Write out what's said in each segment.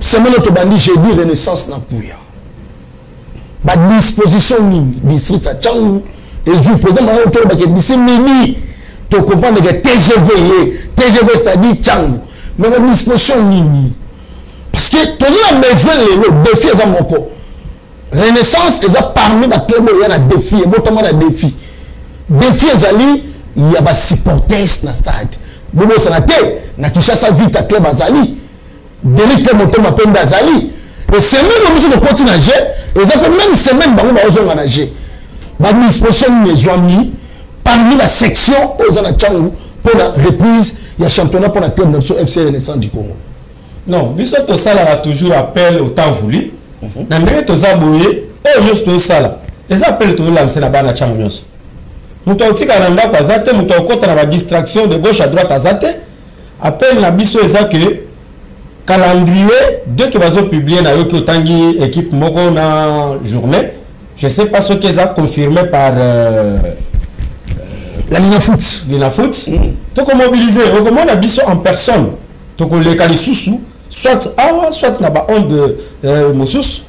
Semaine tobandi jeudi, Renaissance na Kuya. Badisposition nini district ya Tshangu ezwi? Président Mara, tolobaka d'ici midi tocomprendre que TGV ye TGV, c'est-à-dire Tshangu. Mais badisposition nini? Parce que toza na besoin lelo, défi eza moko. Renaissance eza parmi baclub oyo ya na défi, ebotama na défi. Défi ezali ya basupporters na stade. Bobosana te, na Kinshasa Vita Club azali, Delik mpe Motema Pembe azali. E semaine oyo biso tokoti na jeu, eza mpe même semaine bango baozonga na jeu. Badisposition nini ezwami parmi basection oyo eza na Ntango mpona reprise ya championnat mpona club na biso FC Renaissance du Congo? Non, biso tosalaka toujours appel au temps voulu. Na ndenge toza boye, oyo nyonso tozosala eza appel tozolance na bana ntango nyonso. Moto akotikala na ndako aza te, moto akokɔta na badistraction de gauche à droite aza te. Appel na biso eza ke calendrier, dès que bazopublie, nayoki otangi équipe moko na journée, je sais pas soki eza confirmé par la Linafoot. Linafoot. Tokomobilize, okomona biso en personne, tokoleka lisusu soit awa, soit na baonde mosusu.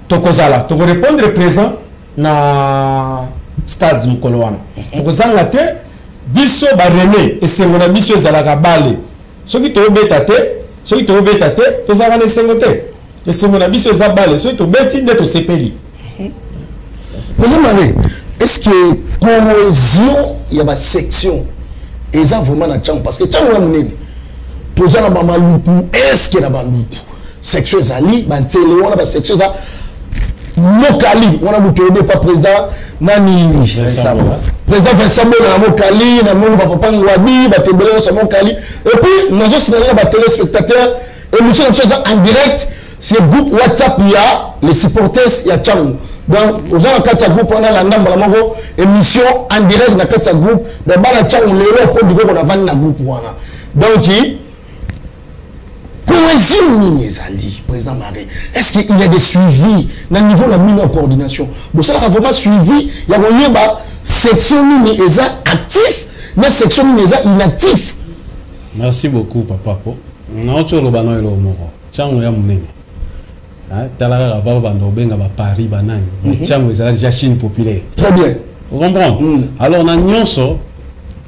Tokozala, tokorépondre présent na stade mokolo wana. Tokozanga te. Biso barene, esengo na biso ezalaka bale. Soki tobeta te, soki tobeta te, tozalaka na esengo te. Esengo na biso eza bale. Soki tobeti nde tosepeli. Président Marie, est-ce que cohésion ya basection eza vraiment na Ntango? Parce que Ntango ya monene, toza na bamaluku. Est ce que na Baluku section ezali, banzele wana basection eza Mokali wana, moto oyebi pa président nani? Président Vincent Bona na Mokali, na moni bapapa Ngwabi, bato ebele nyonso ya Mokali. Et puis nazosinanga na batéléspectateur, émission na biso eza en direct sur groupe WhatsApp ya les supporters ya Tshangu. Donc oza na kati ya groupe wana, landa mbala moko émission en direct na kati ya groupe. Donc bana Tshangu, lelo po dikoko navandi na groupe wana. Donc cohésion nini ezali, président Marie? Est ce qu'il y a des suivis na niveau na bino ya coordination? Bosalaka vraiment suivi ya koyeba section nini eza actif na section nini eza inactif? Merci beaucoup, papa. Po nauti oloba na eloko moko, ntango ya monene, tala kaka va banda kobenga baparis banani, ntango ezala déjà Chine populaire. Très bien. Ocomprendre? Alors na nyonso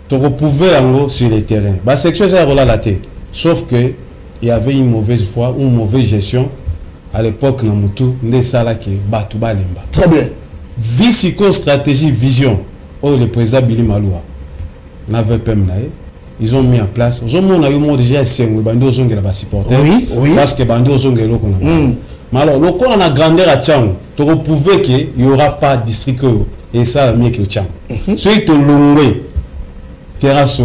tokoprouve yango sur le terrain. Basection eza ya kolala te, sauf que il y avait une mauvaise foi ou une mauvaise gestion à l'époque na mutu nde esalaki bato balemba. Très bien. Vi sikoyo stratégie, vision oyo le président Billy Malua na VPM na ye ils ont mis en place, ozomona yo moko déjà esengo ebandi ozongela basupporter. Parce que bandi ozongela eloko na bango. Mais alors lokola na grandeur ya Ntango, tokoprouve ke y aura pas district oyo esala mieux ke Ntango. Soki tolongwe terrasse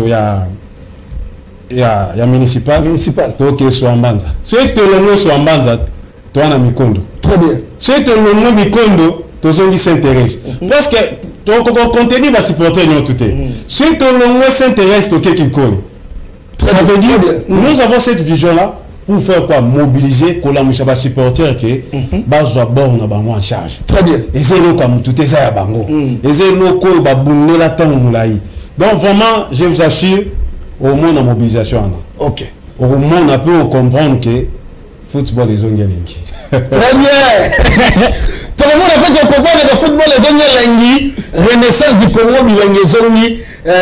ya municipal, municipal, toke Swambanza. Soki tolongwe Swambanza, toa na Mikondo. Très bien. Soki tolongwe Mikondo, tozongi Saint Thérèse, parce que tokocontenir basupporter nyonso te. Soki tolongwe Saint Thérèse, toke Kinkole. Ça veut dire nous avons cette vision là pour faire quoi? Mobiliser, kolamusa basupporter ke bazwa bord na bango en charge. Très bien. Eza eloko ya motu te, eza ya bango, eza eloko oyo babundela ntango molai. Donc vraiment, je vous assure, omona mobilisation wana, okomona mpe ocomprendre ke football ezongi elengi. Très bien, tokomona mpe tocomprendre ke football ezongi elengi. Renaissance du Congo, bilengi ezongi.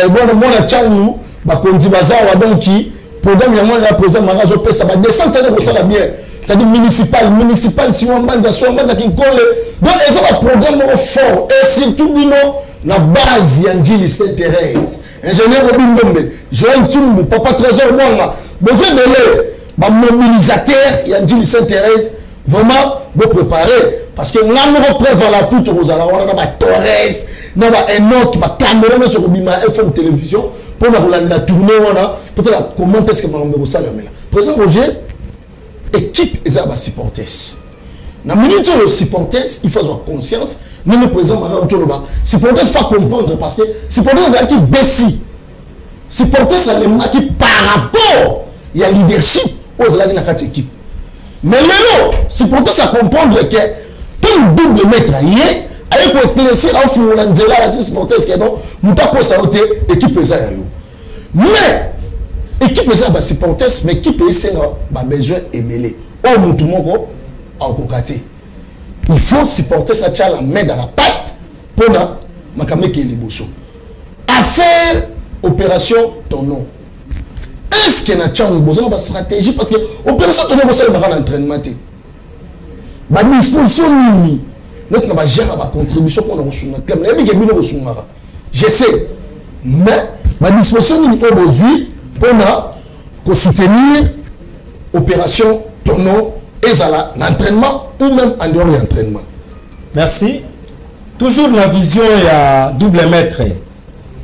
Bona mona Ntangu, bakonzi baza awa. Donc programme yango wana, président Mara azopesa badescente yango kosala bien, c'est-à-dire municipal, municipal, Siwambanza, Siwambanza, Kinkole. Donc eza baprogramme moko fort. Et surtout bino na base ya Njili Saint Thérèse, ingénieur Robi Ndombe, Joël Tumbu, papa Trésor Mwanga, boza ebele bamobilisateur ya Njili Saint Thérèse. Vraiment bopréparé, parce que nga moko, preuve à l'appui, tokozala wana na batorres, na baenok, bacaméra nyonso kobima ya FM Télévision mpona kolandela tournée wana, totala comment est ce que makambo ekosalamela. Président Roger, équipe eza ya basupporters. Na minute oyo, supporters il faut azwa conscience ndenge président Mara toloba, supporters faut comprendre, parce que supporters azalaki déçu, supporters alembaki par rapport ya leadership oyo ezalaki na kati ya équipe. Mais lelo supporters a comprendre que comme double maître aye, aye koéclaircir, aofungola nzela, alakisi supporters ke non, moto akosa yo te, équipe eza ya yo. Mais équipe eza ya basupporters, mais équipe esenga babesoin ebele. Oyo mutu moko akokoka te. Il faut supporter ça, tia la main dans la pâte mpona makambo ekeye liboso. Affaire opération tonneau, est ce que na ntango boza na bastratégie? Parce que opération tonneau bosalemaka na entraînement te. Badisposition nini neti na bagere ya bacontribution mpona kosunga club? Nayebi ke bino kosungaka, je sais, mais badisposition nini oyo bozwi mpona kosoutenir opération tonneau, ezala na entraînement ou même en dehors ya entraînement? Merci. Toujours la vision ya double maître,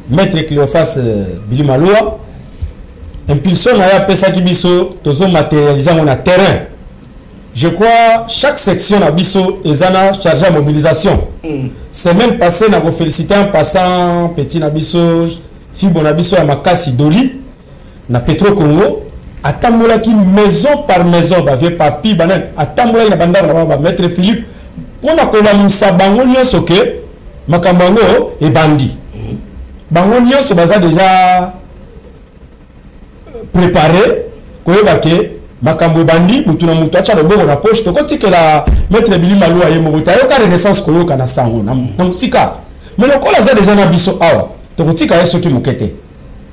maître Cléophas Billy Maloa, impulsion na ye apesaki biso, tozomatérialiser yango na terrain. Je crois chaque section na biso eza na charge ya mobilisation. Semaine passée, na koféliciter en passant petit na biso, fibo na biso ya makasi, Doli na Petro Congo, atambolaki maison par maison, bavieux papi banani, atambolaki na bandako na bango, bamaître Philippe, mpona kolamusa bango nyonso ke makambo yango ebandi. Bango nyonso baza déjà préparé koyeba ke makambo ebandi. Mutu na mutu atya loboko na poche. Tokotikela maître Bili Maluwa ye moko te. Ayoka Renaissance koyoka na sango na mosika, mais lokola aza déjà na biso awa, tokotika ye soki moke te.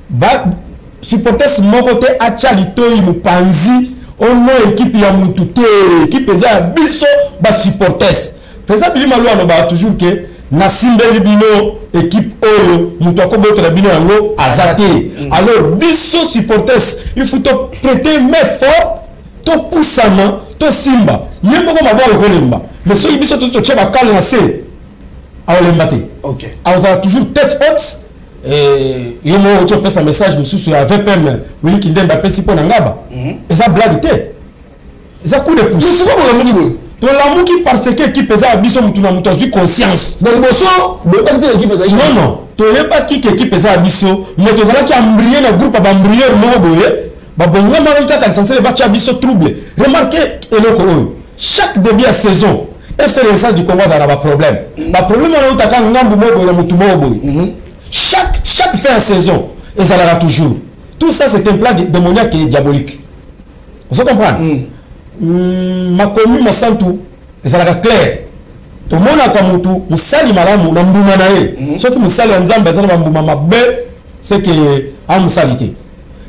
Ba supporters moko te atya litoi mopanzi ono équipe ya mutu te. Équipe eza ya biso basupporters. Président Bili Maluwa alobaka toujours ke nasimbeli bino équipe oyo, moto akobotola bino yango aza te. Alors biso supporters, il faut toprêter main forte, topusana, tosimba. Ye moko maboko ekolemba, mais soki biso tozi totie bakale na se, aolemba te. Akozala toujours tête haute. Ye moko oti opesa message mosusu ya VPM Willy Kindembe apesi mpo na ngaba. Eza blague te, eza coup de pouce. Bolamuki boye? Tolamuki parce que équipe eza ya biso. Mutu na mutu azwi conscience. Na liboso boyebaki te équipe ezalaki? Non, toyebaki ke équipe eza ya biso, mais tozalaki embrouillé na groupe ya baembrouilleur moko boye, babongamaki kaka. L'essentiel batya biso trouble. Remarque eloko oyo: chaque début ya saison, FC Renaissance du Congo azala na baproblème. Baproblème wana eutaka ngambu moko boye na motu moko boye. Chaque fin ya saison ezalaka toujours. Tout ça, c'est un plan démoniaque et diabolique, ozo comprendre? Makomi masantu ezalaka clair. Tomonaka motu mosali malamu na mbuma na ye. Soki mosali ya Nzambe aza na bambuma mabe, c'est que amosali te.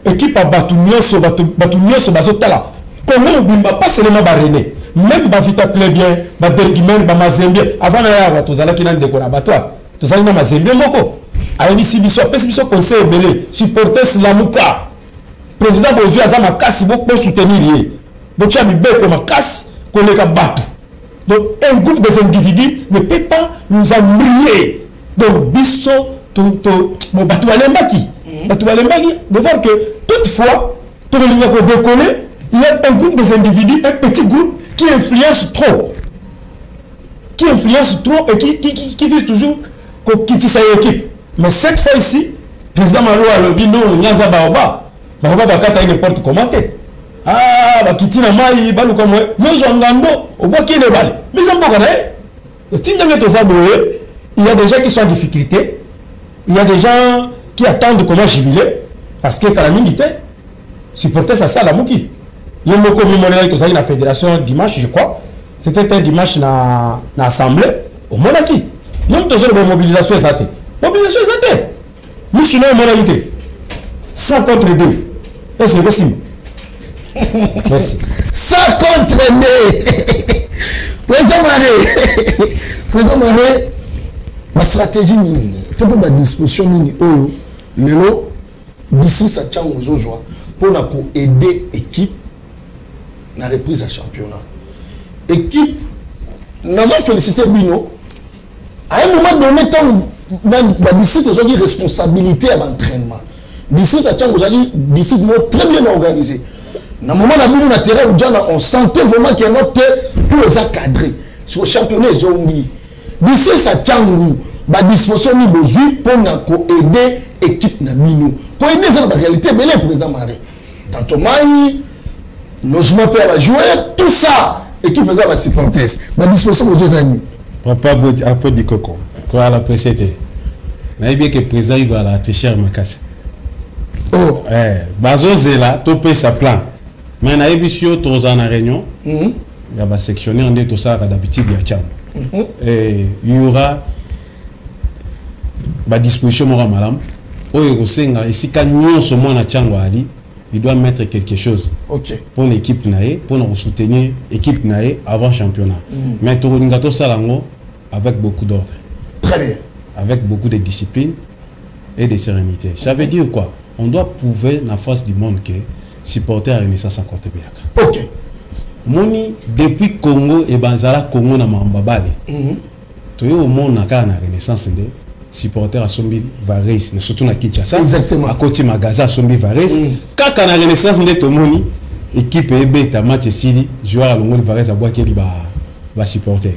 Équipe ya bato nyonso, bato nyonso bazotala, Kongo mobimba, pas seulement barene, même bavita Clubien, babergmen, bamazembie. Avant na yawa, tozalaki na ndeko na bato awa, tozalaki na Mazembie moko, ayebisi biso, apesi biso conseil ebele: supporters, lamuka, président bozwi aza makasi, bosoutenir ye, botia mibeko makasi koleka bato. Donc un groupe des individus ne peut pas nous embrouiller. Donc biso bon, bato balembaki, bato balembaki de voir que toutefois tokolinga kodécoller, il y a un groupe des individus, un petit groupe qui influence trop, qui influence trop et qui vise toujours kokitisa ye équipe. Mais cette fois ici, président Malo alobi non, nyanza baoba baoba bakata ye n'importe comment te. Ah, bakiti na mai, baluka moye nyonso ngando obwaki ele ebale misa mboka na ye. Oti ndenge toza boye, il y a des gens qui sont en difficulté, il y a des gens qui attendent comment jubiler, parce que kala mingi te supporter ça salamuki ye moko mimonelaki. Tozalaki na fédération dimanche, je crois c'était un dimanche, na assemblée, omonaki yo moto ozoloba mobilisation eza te, mobilisation eza te. Misu na omonaki te, 100 contre 2, est ce que ekosimba? Merci. 100 contre 2. Président Maré, président Maré, bastratégie nini to mpe badisposition nini oyo lelo district ya Tshangu ezozwa mpona koaider équipe na reprise ya championnat? Équipe, nazoféliciter bino. À un moment donné, ntango badistrict ezwaki responsabilité ya baentraînement, district ya Tshangu ozalaki district moko très bien organisé. Na moment na bino na terrain Ujana, on sentait vraiment que no te, tout eza cadré. Sur championnat ezongi, district ya Tshangu, badisposition nini bozwi mpona koaider équipe na bino? Koaider eza na baréalité ebele, président Marie, tantôt mai, logement mpe ya bajoueur, tout ça. Équipe eza basupporters, badisposition bozwi eza nini? Papa apo dikoko koala presse te. Nayebi eke président Igo ala tricheur makasi. Oh. Eh, bazozela topesa plan. Mais nayebisi yo, tozala na réunion ya basectionnaire nde tosalaka d'habitude ya Tshangu. Et il y aura badisposition moko ya malamu oyo ekosenga esika nyonso mwana Tshangu ali, il doit mettre quelque chose pour l'équipe na ye, pour soutenir équipe na ye avant championnat. Mais tokolinga tosala yango avec beaucoup d'ordre. Très bien. Avec beaucoup de discipline et de sérénité. Ça veut dire quoi? On doit prouver na face du monde que supporter ya Renaissance encore tebeyaka. Moni depuis Congo ebanzala Congo na makambo ya bale, toyo omona kaka na Renaissance nde supporter asombi vareuse, surtout na Kinshasa. Akoti magasin, asombi vareuse. Kaka na Renaissance nde tomoni équipe ebeta match, esili, joueur alongoli vareuse, abwakeli basupporter.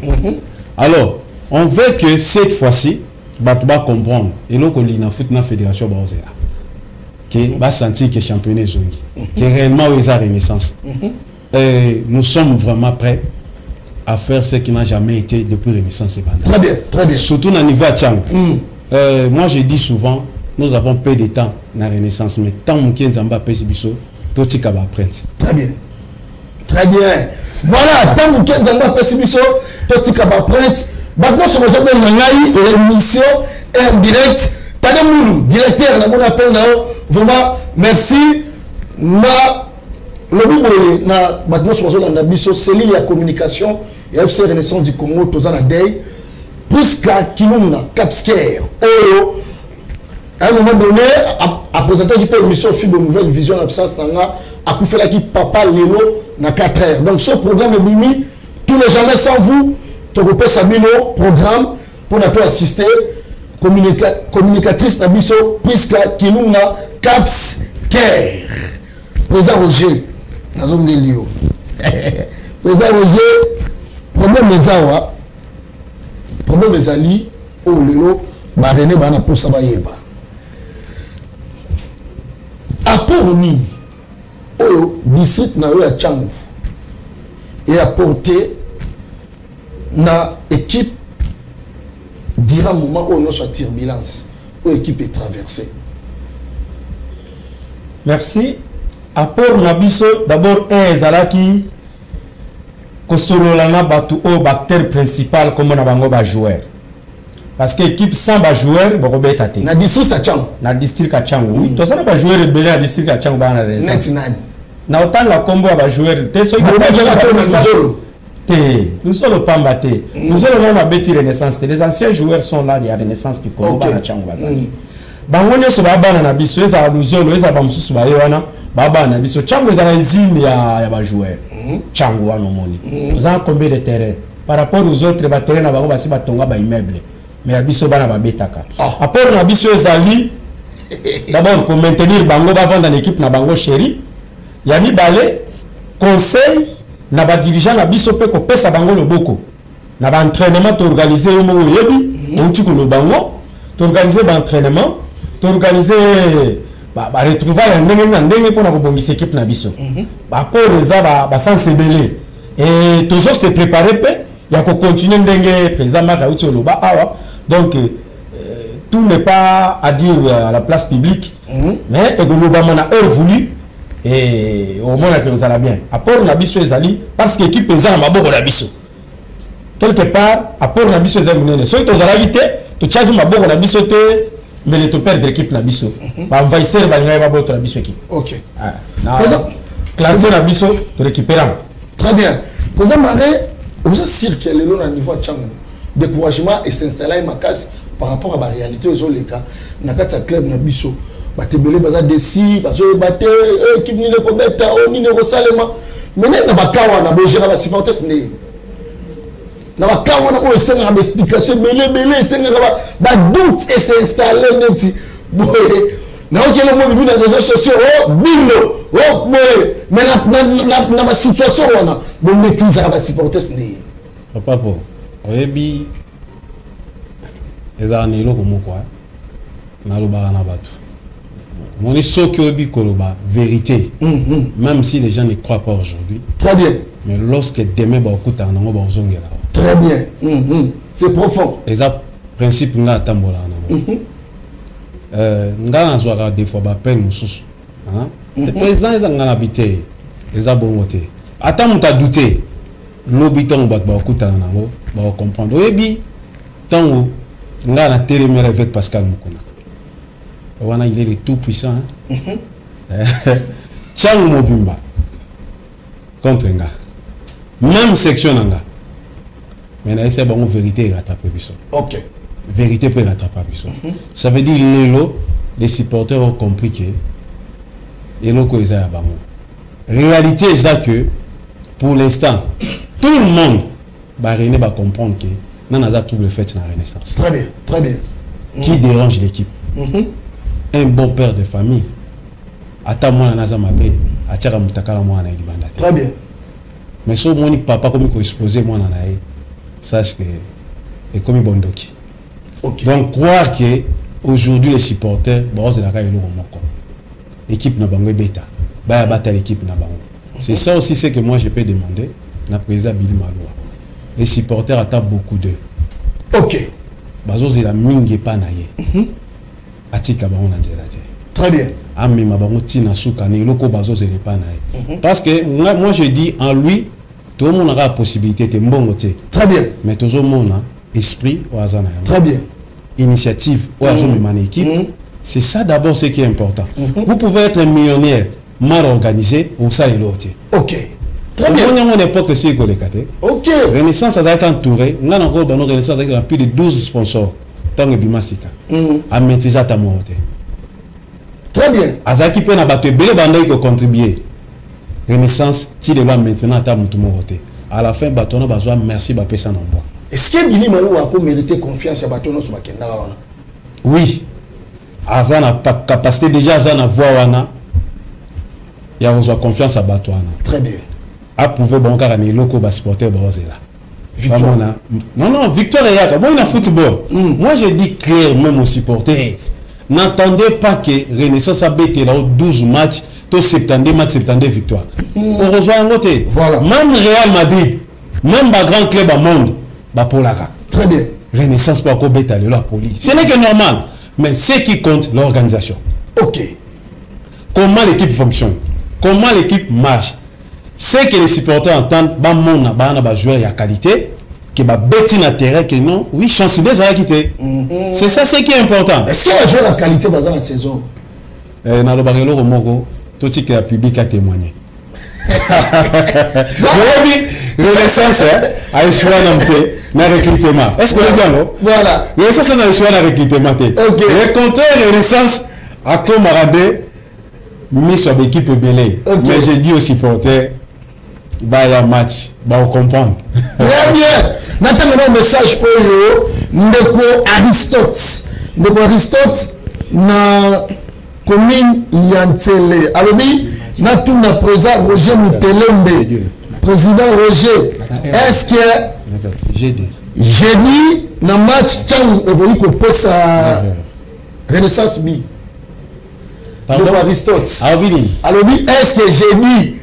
Alors on veut que cette fois-ci bato bacomprendre eloko lina foot na fédération baozela ke basentir que championnat ezongi, que réellement oyo eza Renaissance. Et nous sommes vraiment prêts à faire ce qui n'a jamais été depuis Renaissance ebanda. Très bien, très bien. Surtout na niveau ya Tshangu. Moi je dis souvent, nous avons peu de temps na Renaissance, mais tant moke Nzambe apesi biso, totika baempreinte. Très bien, très bien. Voilà, ntango moke Nzambe apesi biso, totika baempreinte. Bato nyonso bozobenga ngai, l'émission en direct. Tade Mulu, directeur, namoni appel na yo, vraiment merci. Na lobi boye na bato nyonso bazolanda biso, cellule ya communication ya FC Renaissance du Congo, toza na dei Priska Kilunga Capscaire oyo à un moment donné apresentaki mpe émission Fibre Nouvelle Vision. Na absence na nga, akufelaki papa lelo na 4 heures. Donc ce programme ebimi tous les jamais sans vous. Tokopesa bino programme mpona to assister communicatrice na biso Priska Kilunga Caps Care. Président Roger, nazongeli yo. Président Roger, problème eza wa, problème ezali oyo lelo barene baa na mposa bayeba apport nini oyo district na yo ya Tshangu eapporte na équipe durant moment oyo nyonso ya turbulence oyo équipe etraverse. Merci. Apport na biso, d'abord un, ezalaki kosolola na bato oyo baacteur principal, kombo na bango bajoueur, parce que équipe sans bajoueur bakobeta te. Na district ya Tshangu? Na district ya Tshangu, oui. Toza na bajoueur ebele na district ya Tshangu, bana na Renaissance. Neti nani? Na otanga nkombo ya bajoueur te soki Bobengaka to na Luzolo. Te, Luzolo pamba te. Luzolo nano abeti Renaissance te. Les anciens joueurs sont là ya Renaissance du Congo. Bana Tshangu bazali bango nyonso, baa bana na biso. Ezala Luzolo, ezala bamosusu baye wana, baa bana na biso. Tshangu ezala usine ya bajoueur. Tshangu wana omoni, toza na combien de terrain par rapport aux autres? Baterrain na bango basi batonga baimmeuble, mais ya biso bana babetaka. Apport na biso ezali d'abord komaintenir bango, bavanda na équipe na bango chéri. Ya mibale, conseil na badirigeant na biso mpe kopesa bango loboko na baentraînement toorganize. Yo moko oyebi, outi koloba ngo, toorganize baentraînement, toorganize baretrouvaille ya ndenge na ndenge mpona kobongisa équipe na biso. Baapport eza basens ebele e tozo se préparer mpe ya kocontinue ndenge président Marc auti oloba awa. Donc tout n'est pas à dire à la place publique, mais ekolobama na heure voulue et omonaka kozala bien. Apport na biso ezali parce que équipe eza na maboko na biso. Quelque part apport na biso eza monene. Soki tozalaki te, totiaki maboko na biso te, mbele toperdre équipe na biso. Baenvahisseur balingaki babotola biso équipe. Ah, na classe na biso torécupéra yango. Très bien. Président Marais, oza sûr que lelo na niveau ya Tshangu découragement esinstalle makasi par rapport à baréalité ezoleka na kati ya club na biso? Bato ebele baza déçus, bazoyeba te équipe nini ekobeta, oyo nini ekosalema. Mais nde na baka wana bogéra basupporters nde na baka wana oyo esengaka baexplication ebele ebele, esengaka badoute esinstalle neti boye. Naokele mo bibi na réseaux sociaux o bindo o boye, mais na basituation wana bomaîtrisaka basupporters nde? Papa, po oyebi ezalaka na eloko moko nalobaka na bato. Omoni, soki oyebi koloba vérité, même si les gens ne croient pas aujourd'hui, Très bien. mais lorsque demain bakokutana nango, bakozongela. Très bien. C'est profond. Eza principe nga atambolaka nango. Nga nazwaka des fois baappel mosusu, hein? Te, président, eza nga na bi te. Eza bongo te. Ata moto adute lobi ntango bato bakokutana nango bakocomprendre. Oyebi ntango ngai na telemela avec Pascal Mukuna wana, il est le tout puissant, hein? Ntango mobimba contre nga, même section na nga, mais nayebisa bango vérité erattrape biso. Vérité peut rattraper biso. Ça veut dire lelo les supporters ont compris que eloko eza ya bango. Réalité eza que pour l'instant tout le monde barene bacomprendre que nana aza trouble faite na Renaissance. Très bien, très bien. Qui dérange l'équipe. Un bon père de famille, ata mwana naza mabe, atiaka motakala mwana na ye libanda te. Très bien. Mais so omoni papa akomi koexpose mwana na ye, sache que ekomi bondoki. Donc croire que aujourd'hui les supporters baozelaka eloko moko, équipe na bango ebeta, baya batala équipe na bango. C'est ça aussi ce que moi je peux demander na président Billy Maloa. Les supporters attendent beaucoup d'eux. Bazozela mingi epa na ye, atika bango na nzela te. Très bien. Amema bango ntina suka na eloko bazozela epa na ye, parce que moi je dis en lui tomonaka possibilité te, mbongo te. Très bien. Mais tozomona esprit oyo aza na yango. Très bien. Initiative oyo azomema na équipe, c'est ça d'abord ce qui est important. Vous pouvez être un millionnaire mal organisé, osala eloko te. Ok. Très bien. Omoni yango na époque esi ekoleka te. Renaissance azalaki entouré, nga na koyo bano, Renaissance azalaki na plus de 12 sponsors ntango ebima sika. Amaîtrise ata moko te. Très bien. Azalaki mpe na bato ebele bandaki kocontribue Renaissance ti lelo maintenant ata motu moko te. À la fin bato wana bazwa merci, bapesa na mbwa. Est-ce que Billy Malou a mérité confiance ya bato nyonso bakendaka wana? Oui, aza na capacité déjà, aza na voix wana ya kozwa confiance ya bato wana. Très bien. Approuvé bango kaka na eloko basupporter baozela. Victoire. Non, non, victoire eyaka moi na football. Moi je dis clair même aux supporters, n'attendez pas que Renaissance abetela o 12 matchs to 72 matchs, 72 victoires. Okozwa yango te. Voilà. Même Real Madrid, même bagrand club ya monde bapolaka. Très bien. Renaissance mpo akobeta lelo apoli, ce n'est que normal, mais ce qui compte, l'organisation. Comment l'équipe fonctionne, comment l'équipe marche, ce que les supporters entendent, bamona bana bajoueur ya qualité ke babeti na terrain, que non, oui, chance nde ezalaki te. C'est ça ce qui est important. Est-ce que bajoueur ya qualité baza na saison? Nalobaka eloko moko, totikela public atémoigner. Oyebi Renaissance aéchoué na te na recrutement. Est ce que oyebi yango? Voilà. Renaissance na échoué na recrutement te. Le contraire, Renaissance akomaka nde miso ya baéquipe ebele. Mais je dis aux supporters, baya match, bakocomprendre. Très bien. Natanga na message oyo, ndeko Aristote, ndeko Aristote na commune ya Ntsele, alobi natuna président Roger Mutelembe: président Roger, est ce que jeudi na match ntango ekoki kopesa Renaissance bi? Ndeko Aristote alobi: est ce que jeudi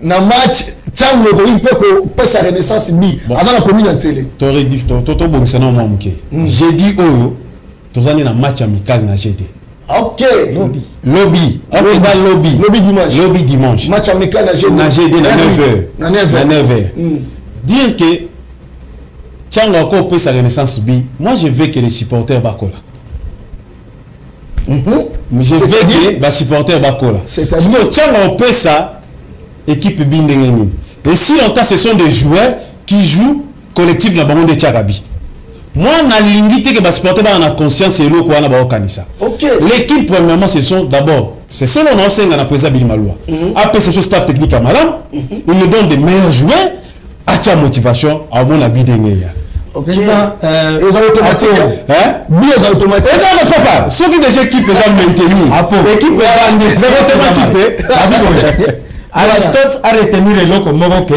na match ntango ekoki mpe kopesa Renaissance bi? Aza na commune ya Ntsele. Tobongisa na mwa moke. Jeudi oyo toza nde na match amical na GD. Ok. Lobi. Ok, eza lobi. Lobi dimanche. Lobi dimanche. Match amical na GD. Na GD na 9h. Na 9h. Na 9h. Dire que ntango akopesa Renaissance bi, moi je veux que les supporters bakola. Je veux que basupporter bakola. C'est-à-dire? Ntango opesa équipe bi ndenge nini? Et si longtemps ce sont des joueurs qui jouent collectif na bango nde etiaka bi. Moi nalingi te ke basupporter bana na conscience eloko wana baokanisa. L'équipe, premièrement, ce sont d'abord, c'est selon na osenga na président Billy Maloua, apesa biso staff technique ya malamu, il nous donne des meilleurs joueurs, atia motivation, amona bi ndenge ya. Eza automatique. Bi eza automatique. Eza na papa, soki déjà équipe eza maintenir, équipe eza automatique te. Aristote a retenir eloko moko ke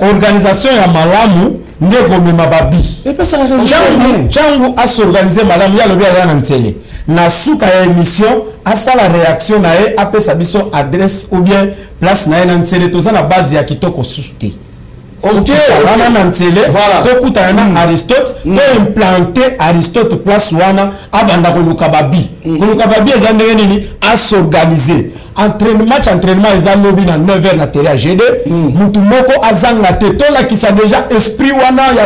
organisation ya malamu nde komema babi. Ntango asorganize malamu, ye alobi aza na Ntsele. Na suka ya émission asala réaction na ye, apesa biso adresse ou bien place na ye na Ntsele. Toza na base ya kitoko susu te. Wana na nzele tokutana na Aristote, toimplante Aristote place wana, abanda koluka babi. Koluka babi eza ndenge nini? Asorganize entraînement, match entraînement eza lobi na 9h na terrain ya G2. Mutu moko azanga te, tolakisa déjà esprit wana ya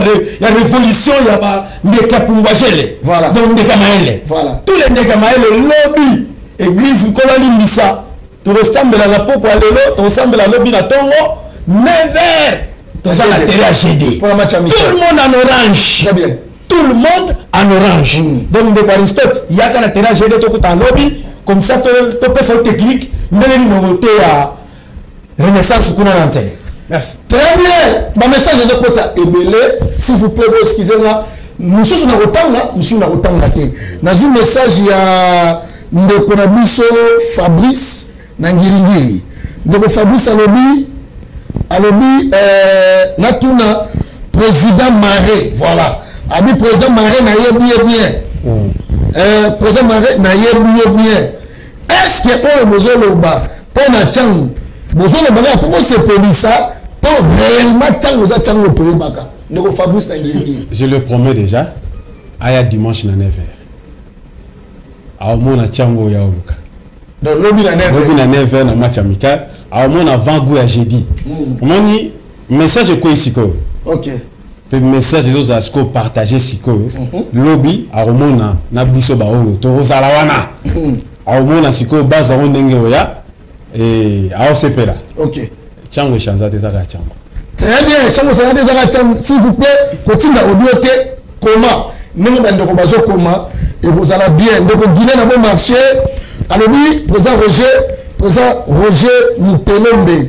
révolution ya bandeke ya Pungwagele. Voilà. Donc ndeke ya mayele. Voilà. Tous les ndeke ya mayele lobi église Nkolo alimbisa, tokosambela na pokwa lelo, tokosambela lobi na ntongo 9h, toza na terrain ya G2. Pour la match amical. Tout le monde en orange. Très bien. Tout le monde en orange. Donc ndeko Aristote, yaka na terrain G2, tokuta lobi, comme ça topesa yo technique ndenge nini okoteya Renaissance kuna na nzele. Merci. Très bien. Bamessage ezokota ebele, s'il vous plaît, boexcuse nga, mosusu na kotanga, mosusu na kotanga te. Nazwi message ya ndeko na biso Fabrice na Ngiringiri. Ndeko Fabrice alobi natuna président Maré. Voilà, abi président Maré, nayebi ye bien. Président Maré, nayebi ye bien. Est ce que oyo bozoloba mpo na ntango bozoloba kaka mpo bosepelisa, mpo réellement ntango eza ntango toyebaka? Ndeko Fabrice na Ngiringiri. Je le promets déjà, aya dimanche na 9h, aomona ntiango oyo aoluka. Donc lobi na 9. Lobi na 9h na match amical, aomona avant goût ya jeudi. Omoni message ekwei sikoyo. Mpe message ezozala sikoyo partage sikoyo. Lobi akomona na biso baoyo tokozala wana, akomona sikoyo base yango ndenge oya aosepela. Ntiango echanza te, ezaka ya ntiango. Très bien, chango sanga ezaka ntiango. S'il vous plaît, kotinda audio te, koma ndenge bandeko bazokoma, ekozala bien. Ndeko Guinée na Bon Marché alobi: président Roger, président Roger Mutelombe,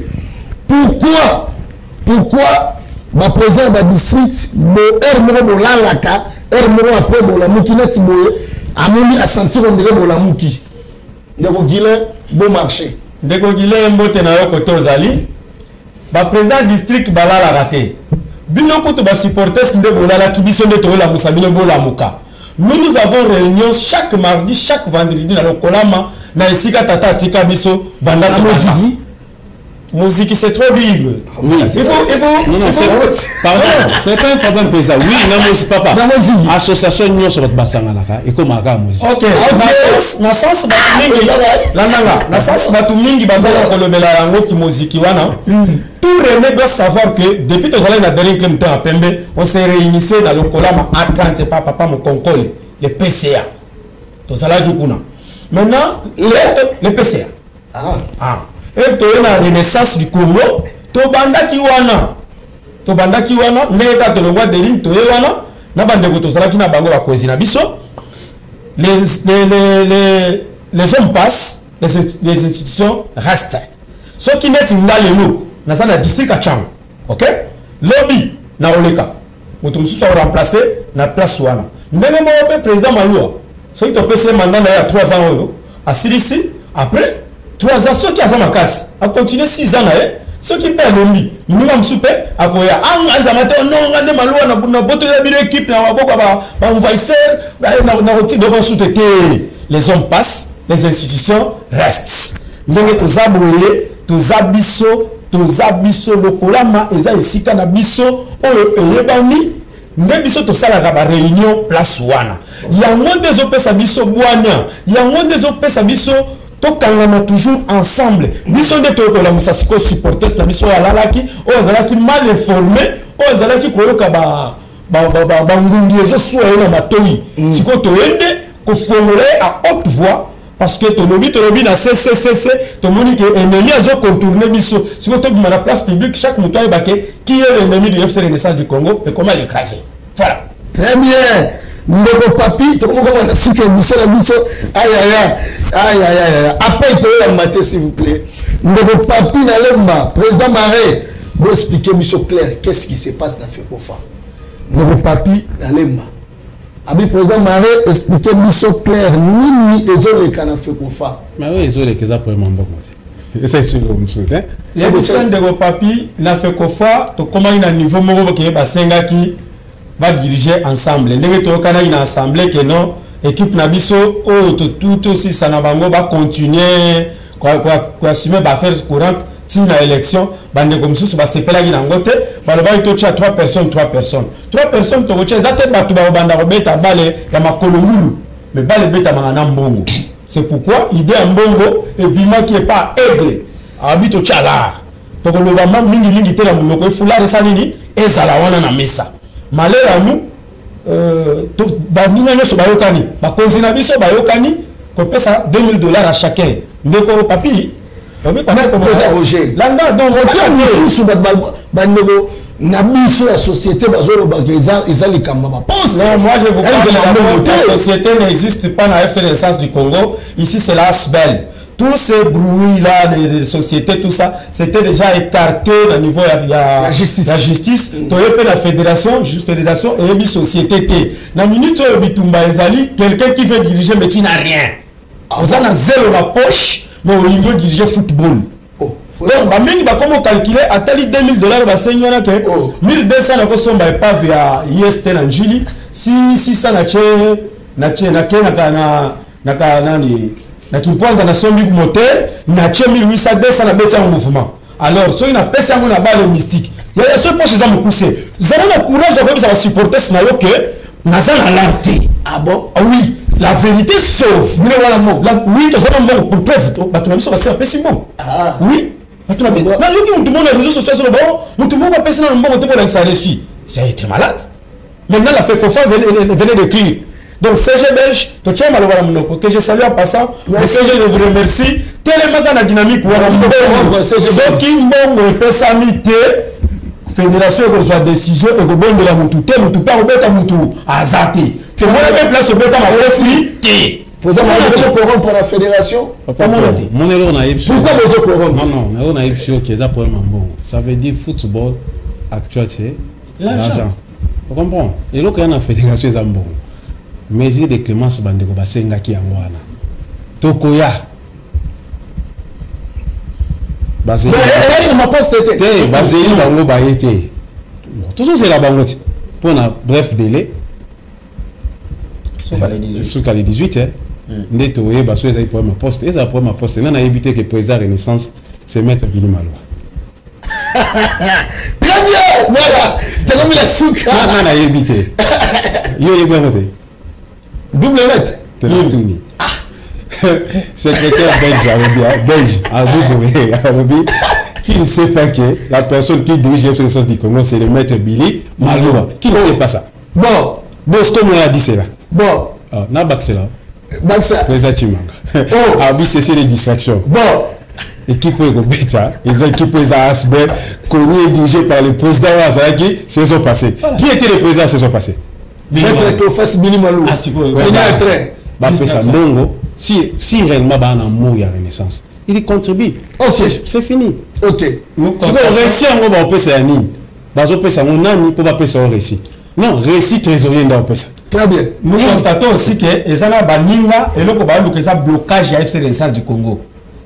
pourquoi baprésident ya badistrict bo heure moko bolalaka, heure moko après bolamuki neti boye, amoni asentir ondire bolamuki? Ndeko Guilin, Bon Marché. Ndeko Gile, mbote na yo kote ozali. Baprésident district balalaka te. Bino kutu basupporters nde bolalaki, biso nde toyolamusa bino bolamuka. Nous, nous avons réunion chaque mardi, chaque vendredi na lokolama na esika tata atika biso banda Na tobanda. Moziki. Moziki, c'est trop dire. Oui. Il faut Non, non, il faut c'est, pardon, c'est pas un problème mpenza. Oui, na mosi papa. Na moziki. Association nyonso bato basanganaka ekomaka kaka moziki. Ok, na sens bato mingi landanga, na sens bato mingi bazala kolobela yango kimoziki wana, tout René doit savoir que depuis tozalaki na Daring Club ya Pembe, on s'est réunissait na lokolama A30 pa papa Mokonkole, le PCA. Tozalaki kuna. Maintenant le PCA. Ah. Ah. E toye na Renaissance du Congo, tobandaki wana, tobandaki wana ndenge kaka tolongwa Daring, toye wana na bandeko tozalaki na bango, bakonzi na biso. Les hommes passent, les institutions restent. Soki neti nga lelo naza na district ya Tshangu, ok, lobi na oleka, moto mosusu akoremplace na place wana. Ndenge moko mpe président Malua, soki topesi ye mandat na ye ya 3 ans oyo asilisi, après 3 ans, soki aza makasi, akontinue 6 ans na ye. Soki mpe alembi, moninga mosusu mpe akoya. Anzama te nonga nde Maluwa na botolela bino équipe na maboko ya baenvahisseur na kotinda mosusu te te. Les hommes passent, les institutions restent. Ndenge toza boye, toza biso, toza biso lokolama eza esika na biso oyo eyebani nde biso tosalaka baréunion place wana. Yango nde ezopesa biso bwania, yango nde ezopesa biso tokangama toujours ensemble. Biso nde toyokolamusa sikoyo supporters na biso oyo alalaki, oyo azalaki mal informé, oyo azalaki koyoka bangungi ezosuwa ye na matoi. Sikoyo toye nde kofongola ye à haute voix, parce que tolobi, tolobi na cccc, tomoni ke ennemi azocontourne biso. Sikoyo tobima na place publique, chaque moto ayeba ke qui est l'ennemi du FC Renaissance du Congo et comment l'écraser. Voilà. Très bien, ndeko Papi. Tokomokoma na suki ya biso na biso. Ayaya, ayayaya, appel toyamba te, s'il vous plaît. Ndeko Papi na Lemba: président Marais, boexplike biso clair qu'est-ce qui se passe na Fekofa. Ndeko Papi na Lemba abi: président Marais, explike biso clair nini ezoleka na Fekofa. Mais oyo ezoleka eza problème ya mbongo te, eza esolo mosusu te. Yebisa ndeko Papi, na Fekofa tokomaki na niveau moko boke basengaki badirige ensemble. Ndenge toyokanaki na assemblée ke non, équipe na biso oyo totu tosisa na bango, bacontinue koassume baaffaires courantes. Tina élection, bandeko mosusu basepelaki nango te, balobaki totia 3 personnes, 3 personnes, 3 personnes. Tokotia eza te bato bakobanda kobeta bale ya makolo ngulu, mais bale ebetamaka na mbongo. C'est pourquoi idée ya mbongo ebimaki epa Aigle. Abi totia lar, tokoloba ma mingimingi te na monoko efulare esa nini ezala wana na mesa. Malheur à nous, baninga nyonso bayokani, bakonzi na biso bayokani kopesa 2000 $ à chacun. Ndeko Papi. Roger. Landa donc. Misusu, bandeko na biso ya société bazolobaka eza likambo baposte. Non, moi je vous parle, la société n'existe pas dans FC Renaissance du Congo. Ici, c'est l'ASBL. Tous ces bruits-là de société, tout ça, c'était déjà écarté au niveau de la justice. La justice. Toyebi la fédération, juste fédération, et une société. Na minute où bitumba ezali, quelqu'un qui veut diriger, mais tu n'as rien. Vous avez zéro la poche, mais au niveau diriger football. Oh. Donc, bamingi bakoma calculer atali 2000 $ basengi wana ke 1200 nakosomba epave ya IST na Njili, si 600 na tie nake na nani na Kimpwanza, nasombi moteur, natie 1800, 200 nabeti yango mouvement. Alors soki napesi yango na bale mystique yaya, soki poche eza mokuse, zala na courage ya koyebisa basupporters na yo ke naza na lar te. Ah bon? Ah oui, la vérité sauve. Bino wana mbongo? Oui, toza na mbongo. Pour preuve, bato na biso basi bapesi mbongo. Ah. Oui, bato na nayoki motu moko na réseau social azoloba: "Oh, motu moko apesi nano mbongo te kolakisa reçu." C'est être malade. Maintenant, la FECOFA venait d'écrire. Donc CG belge, totia maloba na monoko, que je salue en passant. Le CG, je vous remercie. Telemaka na dynamique wana. Mbongo, soki mbongo epesami te, fédération ekozwa décision, ekobondela motu te, motu mpe akobeta motu aza te. Tomona mpe place obeta makosi te. Président, bozo corrompre la fédération? Mon eloko nayebi. Pourquoi bozo corrompre? Non, non, eloko nayebi soki eza problème ya mbongo, ça veut dire football actuel, c'est l'argent. On comprend? Eloko ya na fédération eza mbongo. Mesure de clémence, bandeko basengaki yango wana, tokoya. Te, bazeli bango baye te, tozozela bango te mpona bref délai, suka le 18 nde toyeba so ezali problème ya poste. Ezala problème ya poste, nga nayebi te ke président Renaissance, c'est maître Bili Maloa. Très bien, voilà, tokomi la suka. Nga nayebi te, yo oyebi yango te. Double maître. Tuni secrétaire belge alobi, belge alobi, alobi qui ne sait pas que la personne qui dirige FC Renaissance du Congo, c'est le maître Billy Maloa? Qui ne sait pas ça? Bon. Bosco moi a dit cela. Bon. Ah, na Baxela. Baxa. Président Chimanga. Oh. Abi cesser les distractions. Bon. Équipe oyo ekobeta eza équipe oyo eza ASBL connu et dirigé par le président oyo azalaki saison passée. Qui était le président saison passée? Maître Clofas Bili Malou. Ah, sikoyo. Bapesa mbongo. Si réellement baa na amour ya Renaissance, il contribue. Ok. C'est fini. Ok. Sikoyo récit yango baopesa ya nini? Bazopesa yango nani mpo bapesa yo récit? Non, récit trésorier nde aopesa. Très bien. Nous constatons aussi que eza na baninga, eloko baluka eza blocage ya FC Renaissance du Congo.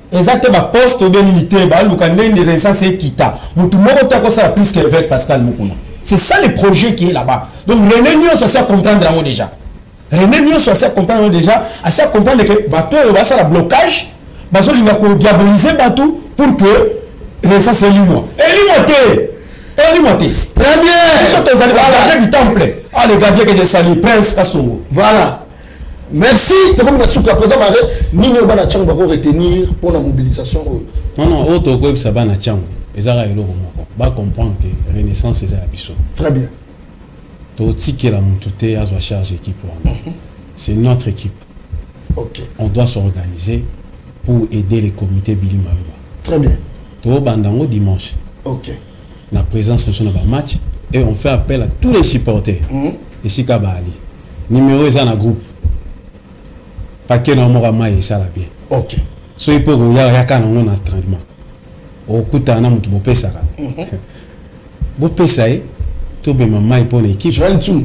Eza te baposte obe nini te, baluka ndenge Renaissance ekita. Motu moko te akosala plus que évêque Pascal Mukuna. C'est ça le projet qui est là-bas. Donc René nyonso asi comprendre yango déjà. René nyonso asi comprendre yango déjà, asi comprendre que bato oyo basala blocage, bazolinga kodiaboliser bato pour que Renaissance elimwa. Elimwa te, elimwa te. Très bien. Biso tozali bagardien du temple. Ah, le gardien que je salue, Prince Kasongo. Voilà, merci. Tokomi na suka. Président Marais, nini oyo bana ntango bako retenir pour la mobilisation oyo? Non, non, oyo tokoyebisa bana ntango ezaka eloko moko: bacomprendre ke Renaissance eza ya biso. Très bien. Totikela motu te azwa charge équipe wana. C'est notre équipe. Ok. On doit s'organiser pour aider les comités Bili Maloba. Très bien. Tobanda yango dimanche Ok. na présence na biso na bamatch, et on fait appel à tous les supporters esika baali. Numéro eza na groupe, paquet na moko ya mai esala bien. Ok. Soki mpo koya, oyaka nango na entraînement, okutana na moto bopesaka, bopesa ye, tobema mai mpo na équipe. Joël Tsou.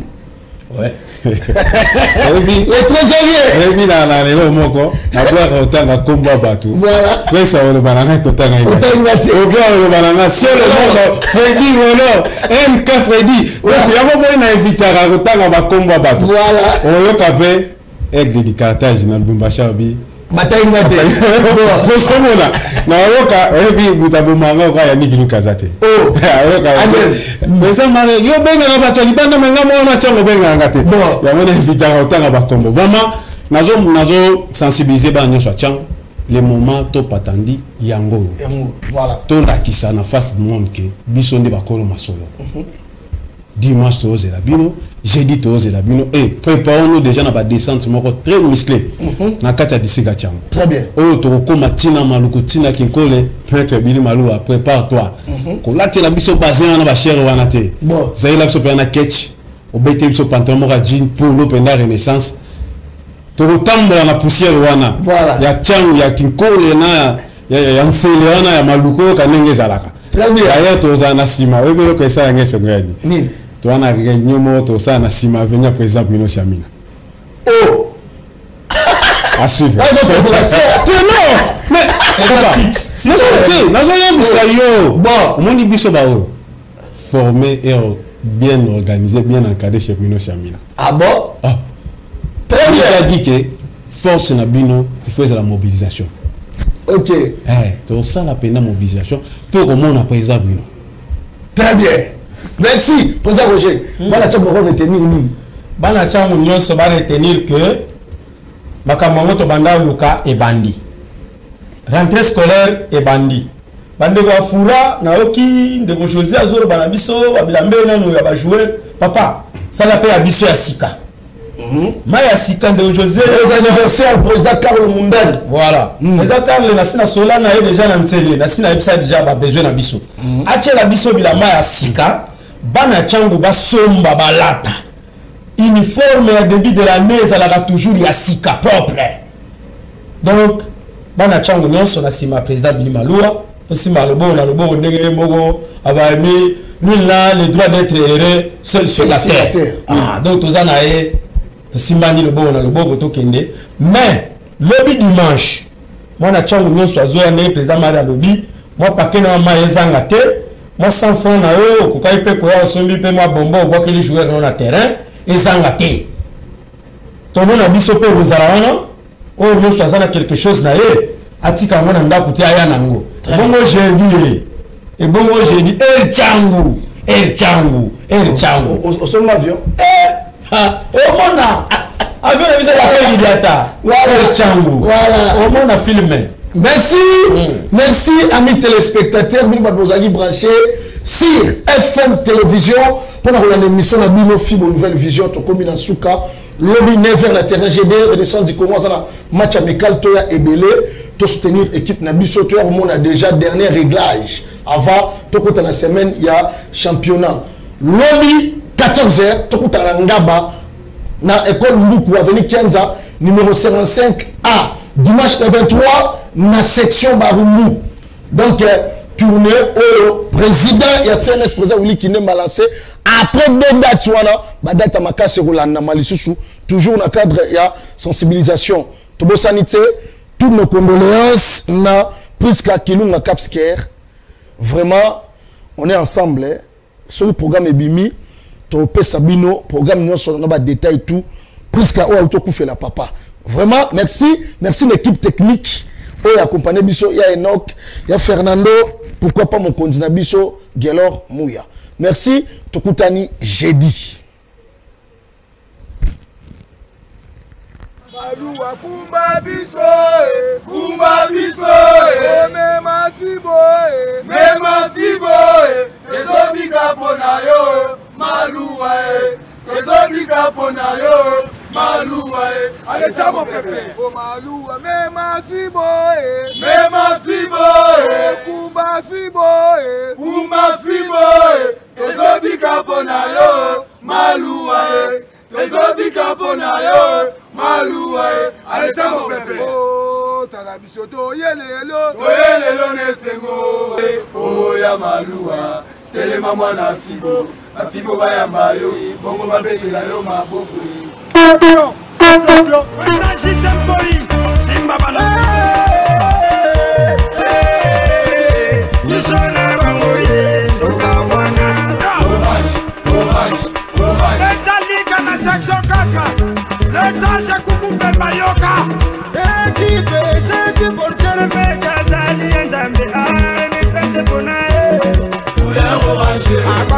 Ouais. Oyebi Le trésorier. Oyebi na lelo moko nabwaka kotanga nkombo ya bato. Voilà. Pesa oloba na ngai kotanga. Otanga te. Okoya oloba na nga sele moko Fredi Rolo MK Fredi. Donc yango boyi na evitaka kotanga bakombo ya bato. Voilà. Oyoka mpe Aigle du Carthage na Lubumbashi abi. Batayi nga te. Ozomona, nayoka oyebi moto abomanga oka ya Niki Luka aza te. Oh. Ayoka eza mare yo obengaka bato ya libanda, me nga mwana ntango obengaka nga te. Bon. Yango na évitaka otanga bakombo. Vraiment nazo sensibiliser bana nyonso ya Tshangu, le moment to patandi yango oyo. Yango, voilà. Tolakisa na face du monde ke biso nde bakolo masolo. Dimanche tozela bino, jeudi tozela bino et préparons-nous déjà na badescente moko très musclé na kati ya disika Tshangu. Très bien. Oyo tokokóma ntina Maluku, ntina Kinkole. Maître Bili Maluwa, prépare toi kolatela biso bazin wana, bachere wana te. Bon. Zayela biso mpenza na ketch, obete biso pantalon moko ya jean, polo mpenza Renaissance, tokotambola na poussière wana. Voilà. Ya Tshangu, ya Kinkole na ya Nsele wana, ya Maluku, oyoka ndenge ezalaka. Très bien. D'ailleurs tozala na nsima, oyebi eloko esalanga esengo yani? Nini? Toza na réunion moko tosala na nsima avenue ya président Bruno Siamina. Oh. À suivre. Aza provocation. Te, non, mais papa, te, nazoyebisa yo. Bon. Omoni biso baoyo formé et bien organisé, bien encadré chez Bruno Siamina. Ah bon? Ah. Très Il a bien. dit que force na bino, il faut la mobilisation. Ok. Eh, tosala mpenza mobilisation mpe komona président Bruno. Très bien, merci président Roger. Bana tia boko retenir nini? Bana ntango nyonso baretenir que makambo yango tobanda luka ebandi, rentrée scolaire ebandi. Bandeko ya fura, nayoki ndeko José azoloba na biso babilambe nanu ya bajoueur. Papa, sala mpe ya biso ya sika, mai ya sika, ndeko José. Joyeux anniversaire, président Carlo Mundani. Voilà, eza Carle. Nasi na sola na ye déjà na nzele, nasi nayebisa déjà babesoin na biso, atiela biso bilamba ya sika, bana ntango basomba balata uniforme ya début de l'année ezalaka toujours ya sika, propre. Donc bana ntango nyonso na nsima ya président Bili Maluwa, tosimba loboko na loboko ndenge ye moko abami: nul n'a le droit d'être heureux seul sur la Sur la terre. terre. Ah, donc toza na ye, tosimbani loboko na loboko, tokende. Mais lobi dimanche, mwana ntango nyonso azoya ndenge président Mari alobi, mwa pake na mai ezanga te, mwa 100 franc na yo okokaki mpe koya, osombi mpe mwa bombo, obwakeli joueur no na terrain, ezanga te. Tono na biso mpe ekozala wana. Oyo nyonso aza na quelque chose na ye, atika yango na ndako te, aya nango. Bongo jeudi ye, ebongo jeudi Air Tshangu, Air Tshangu, Air Tshangu. Osomba avion? Eh, ha, omona avion na biso ya Lidiata. Voilà. Air Tshangu. Voilà. Omona filme. Merci, merci amis téléspectateurs, bino bato bozalaki branché sur FM Télévision mpona kolanda émission na bino Fibo Nouvelle Vision. Tokomi na suka. Lobi 9h na terrain GD, Renaissance du Congo aza na match amical. Toya ebele, tosoutenir équipe na biso, toya komona déjà dernier réglage avant tokota na semaine ya championnat. Lobi 14h tokutana na Ngaba, na école Mbuku, avenue Kenza numéro 55A. Dimanche le 23 na section Barumbu. Donc tournée au président ya CNS, président Willy Kinemba, lancé après deux dates wana, badate ya makasi ekolandama lisusu, toujours na cadre ya sensibilisation. Tobosani te, toutes nos condoléances na Priska Kilunga Capsker. Vraiment, on est ensemble, hein. Soki programme ebimi, topesa bino programme nyonso na badétail tout. Priska oyo auti okufela papa. Vraiment merci, merci l'équipe technique oyo accompagné biso, ya Enoch, ya Fernando, pourquoi pas mokonzi na biso Gelor Muya. Merci, tokutani jeudi. Maluwa, kumba biso e, kumba biso e, mema fibo e, mema fibo e, tozobika mpo na yo Maluwa e, tozobika mpo na yo Maluwa e, aleta mopepe o Maluwa, mema fibo e, mema fibo e, kumba fibo e, kumba fibo e, tozobika mpo na yo Maluwa e, tozobika mpo na yo Maluwa e, aleta mopepe. Tala biso toye lelo, toye lelo na esengo oya Maluwa. Telema mwana Fibo, bafibo bayamba yo, bongo babetela yo maboko. Ezalika na section kaka letage kukumbe bayoka ekipe. Abandonné.